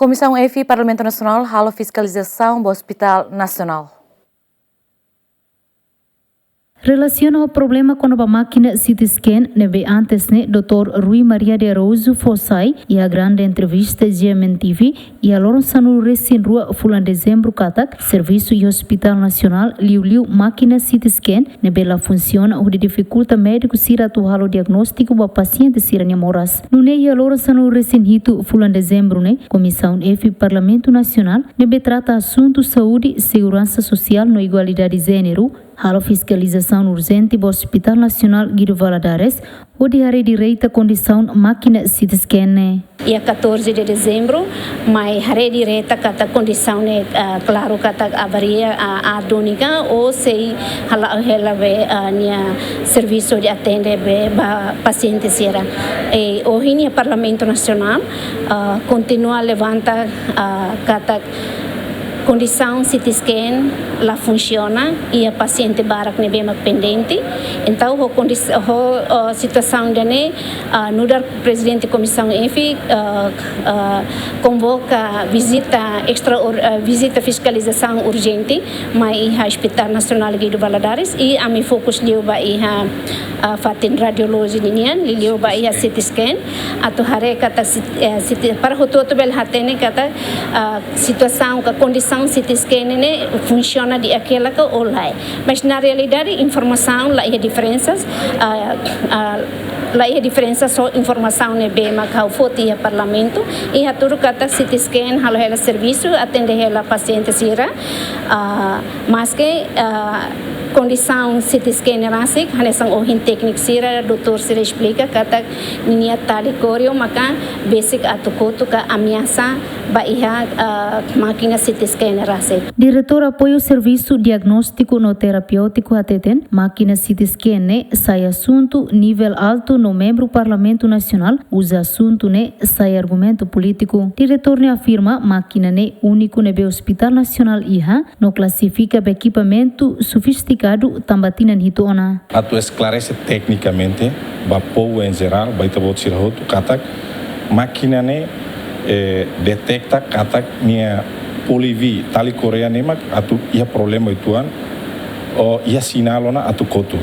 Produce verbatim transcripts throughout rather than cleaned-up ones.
Komisaun F Parlamentu Nasionál halo fiskalizasaun ba Hospitál Nasionál. Relasiona ho problema kona-ba mákina C T scan ne'ebé antes ne'e doutór Rui Maria de Araújo fó sai iha grande entrevista G M N T V iha loron sanulu-resin-rua fulan Dezembru katak servisu iha Hospitál Nasionál liuliu mákina C T scan ne'ebé la funsiona hodi difikulta médiku sira atu halo diagnóstiku ba pasiente sira-nia moras. Nune'e iha loron sanulu-resin-hitu fulan Dezembru ne'e, Komisaun F Parlamentu Nasionál ne'ebé trata asuntu saúde, seguransa sosiál no igualdade jéneru halo fiskalizasaun urjente ba Hospitál Nasionál Guido Valadares hodi haree direta kondisaun mákina C T scan ne'e. Iha catorze de Dezembru, mai haree direta katak kondisaun ne'e, ah, klaru katak avaria, ah, adónika ou sei hala'o hela be, ah, nia servisu de atende be ba pasiente sira. E ohin iha Parlamentu Nasionál, ah, kontinua levanta, ah, katak kondisaun C T scan la funsiona, iha pasiente barak ne'ebé mak pendente. Entaun, ho kondis-, ho, ah, situasaun ida-ne'e, ah, nu'udar Prezidente Komisaun F, ah, ah, konvoka vizita extraor-, ah, vizita fiskalizasaun urjente mai iha Hospitál Nasionál Guido Valadares i ami fokus liu ba iha, ah, fatin radiolojia ninian, liuliu ba iha C T scan, atu haree katak sit-, eh, sit-, para hotu-hotu bele hatene katak, ah, situasaun ka kondisaun C T scan ne'e funsiona di'ak hela ka ou lae. Mas na realidade informasaun la iha diferensas, ah, ah, la iha diferensa, só informasaun ne'ebé mak ha'u foti iha Parlamentu, i hatudu katak C T scan halo hela servisu, atende hela pasiente sira, ah, maske, ah, kondisaun C T scan ne'e rasik, hanesan ohin tékniku sira, doutór sira esplika katak ninia tali kóriu maka besik atu kotu ka ameasa ba iha, ah, mákina C T scan ne'e rasik. Diretór Apoiu Servisu Diagnóstiku no Terapéutiku hateten, mákina C T scan ne'e sai asuntu nivel altu no membru Parlamentu Nasionál uza asuntu ne'e sai argumentu polítiku. Diretór ne'e afirma mákina ne'e úniku ne'ebé Hospitál Nasionál iha, no klasifika ba ekipamentu sofistikadu tanba tinan hitu ona. Atu esklarese teknikamente ba povu em geral, ba ita-boot sira hotu katak mákina ne'e, eh, deteta katak nia polivi, tali kóriu ne'e mak atu iha problema uitoan, ou iha sinál ona atu kotu.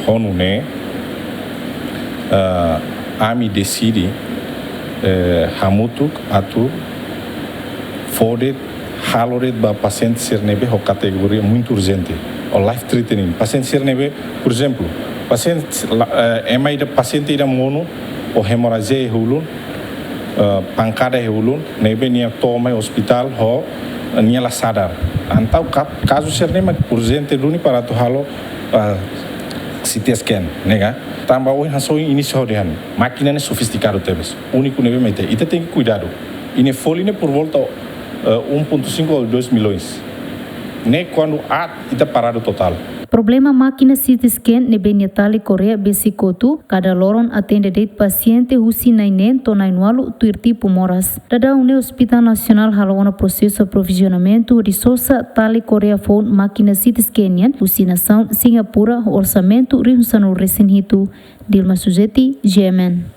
Ho nune'e, eh, ami deside, eh, hamutuk atu fó de'it, halo de'it ba pasiente sira ne'ebé ho kategoria muito urgente ou life threatening. Pasiente sira ne'ebé, por ezemplu, pasiente la, eh, ema ida, pasiente ida monu ho hemorrajia iha ulun, eh, pankada iha ulun, ne'ebé nia to'o mai hospitál ho, eh, nia la sadar. Entaun ka-, kazu sira ne'e mak urjente duni para atu halo, eh, C T scan, ne'e ka? Tanba ohin hanesan inísiu ha'u dehan, mákina ne'e sofistikadu tebes. Úniku ne'ebé mak ita, ita tenke kuidadu. I nia folin ne'e por volta, eh, um ponto cinco ou dois milhões. Ne'e kuandu aat ita paradu totál. Problema mákina C T scan ne'ebé nia tali kóriu besik kotu, kada loron atende de'it pasiente husi na'in-neen to'o na'in-ualu tuir tipu moras. Daudaun ne'e Hospitál Nasionál halo ona prosesu aprovizionamentu hodi sosa tali kóriu foun mákina C T scan nian husi nasaun Singapura ho orsamentu rihun sanulu-resin-hitu. Dilma Suzeti, G M N.